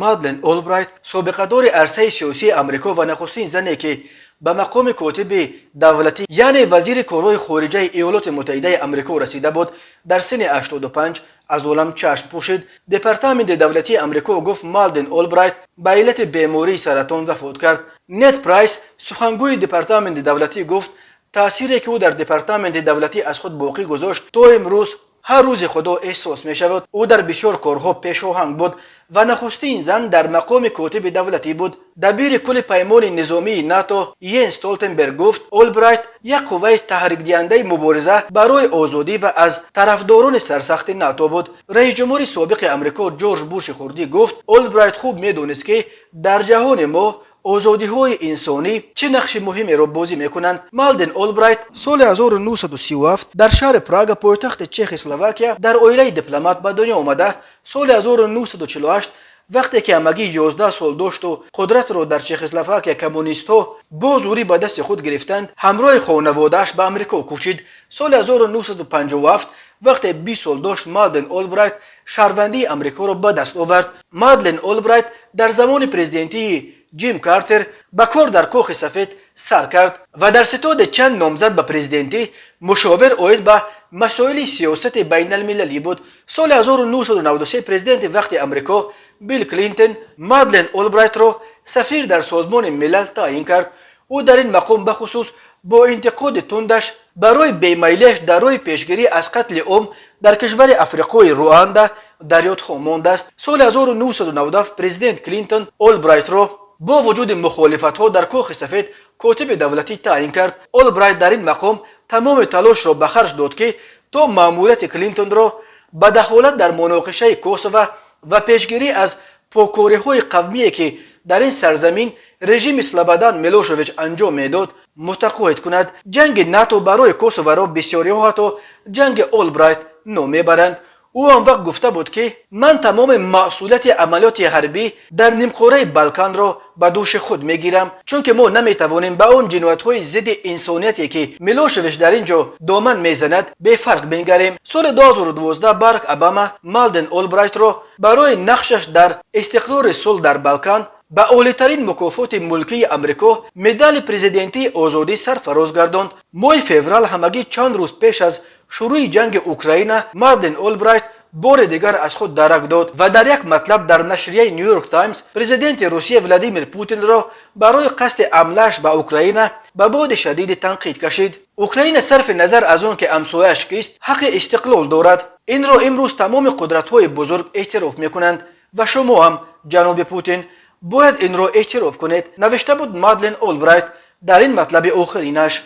Мадлен Олбрайт, собиқадори арсаи сиёсии Амрико ва нахустин зане, ки ба мақоми котиби давлатӣ, яъне вазири корҳои хориҷаи Иёлоти Муттаҳидаи Амрико расида буд, дар синни 85 аз олам чашм пӯшид. Департаменти давлатии Амрико гуфт, Мадлен Олбрайт ба иллати бемории саратон вафот кард. Нед Прайс, сухангӯи департаменти давлатӣ, гуфт, таъсире, ки ӯ дар департаменти давлатӣ аз худ боқӣ гузошт, то имрӯз ҳар рӯзи Худо эҳсос мешавад. Ӯ дар бисёр корҳо пешоҳанг буд ва нахустин зан дар мақоми котиби давлатӣ буд. Дабири кулли Паймони низомии НАТО Йенс Столтенберг гуфт, Олбрайт як қувваи таҳрикдиҳандаи мубориза барои озодӣ ва аз тарафдорони сарсахти НАТО буд. Раисҷумҳури собиқи Амрико Ҷорҷ Буши хурдӣ гуфт, Олбрайт хуб медонист, ки дар ҷаҳони мо озодиҳои инсонӣ чӣ нақши муҳимеро бозӣ мекунанд. Мадлен Олбрайт соли 1937 дар шаҳри Прага, пойтахти Чехословакия, дар оилаи дипломат ба дунё омада, соли 1948, вақте ки ҳамагӣ 11 сол дошту қудратро дар Чехословакия коммунистҳо бо зӯрӣ ба дасти худ гирифтанд, ҳамроҳи хонаводааш ба Амрико кӯчид. Соли 1957, вақте 20 сол дошт, Мадлен Олбрайт шаҳрвандии Амрикоро ба даст овард. Мадлен Олбрайт дар замони президентии Ҷим Картер ба кор дар Кохи Сафед сар кард ва дар ситоди чанд номзад ба президентӣ мушовир оид ба масоили сиёсати байналмилалӣ буд. Соли 1993 президенти вақти Амрико Билл Клинтон Мадлен Олбрайтро сафир дар Созмони Милал таъин кард. Ӯ дар ин мақом бахусус бо интиқоди тундаш барои бемайлиаш дар роҳи пешгирӣ аз қатли ом дар кишвари африқои Руанда дар ёдҳо мондааст. Соли 1997 президент Клинтон Олбрайтро бо вуҷуди мухолифатҳо дар Кохи Сафед котиби давлатӣ таъин кард. Олбрайт дар ин мақом тамоми талошро ба харҷ дод, ки то маъмурияти Клинтонро ба дахолат дар муноқишаи Косово ва пешгирӣ аз поккориҳои қавмие, ки дар ин сарзамин режими Слободан Милошевич анҷом медод, мутақоид кунад. Ҷанги НАТО барои Косоворо бисёриҳо ҳатто ҷанги Олбрайт ном мебаранд. Ӯ он вақт гуфта буд, ки ман тамоми масъулияти амалиёти ҳарбӣ дар нимкораи Балканро ба дӯши худ мегирам, чунки мо наметавонем ба он ҷиноятҳои зидди инсонияте, ки Милошевич дар ин ҷо доман мезанад, бефарқ бингарем. Соли 2012 Барак Обама Мадлен Олбрайтро барои нақшаш дар истиқрори сулҳ дар Балкан ба олитарин мукофоти мулкии Амрико, медали президентии озодӣ, сарфароз гардонд. Моҳи феврал, ҳамагӣ чанд рӯз пеш аз шурӯи ҷанги Украина, Мадлен Олбрайт бори дигар аз худ дарак дод ва дар як матлаб дар нашрияи Нью Йорк Таймс президенти Русия Владимир Путинро барои қасди ҳамлааш ба Украина ба боди шадиди танқид кашид. Украина, сарфи назар аз он ки ҳамсояаш кист, ҳаққи истиқлол дорад. Инро имрӯз тамоми қудратҳои бузург эътироф мекунанд ва шумо ҳам, ҷаноби Путин, бояд инро эътироф кунед, навишта буд Мадлен Олбрайт дар ин матлаби охиринаш.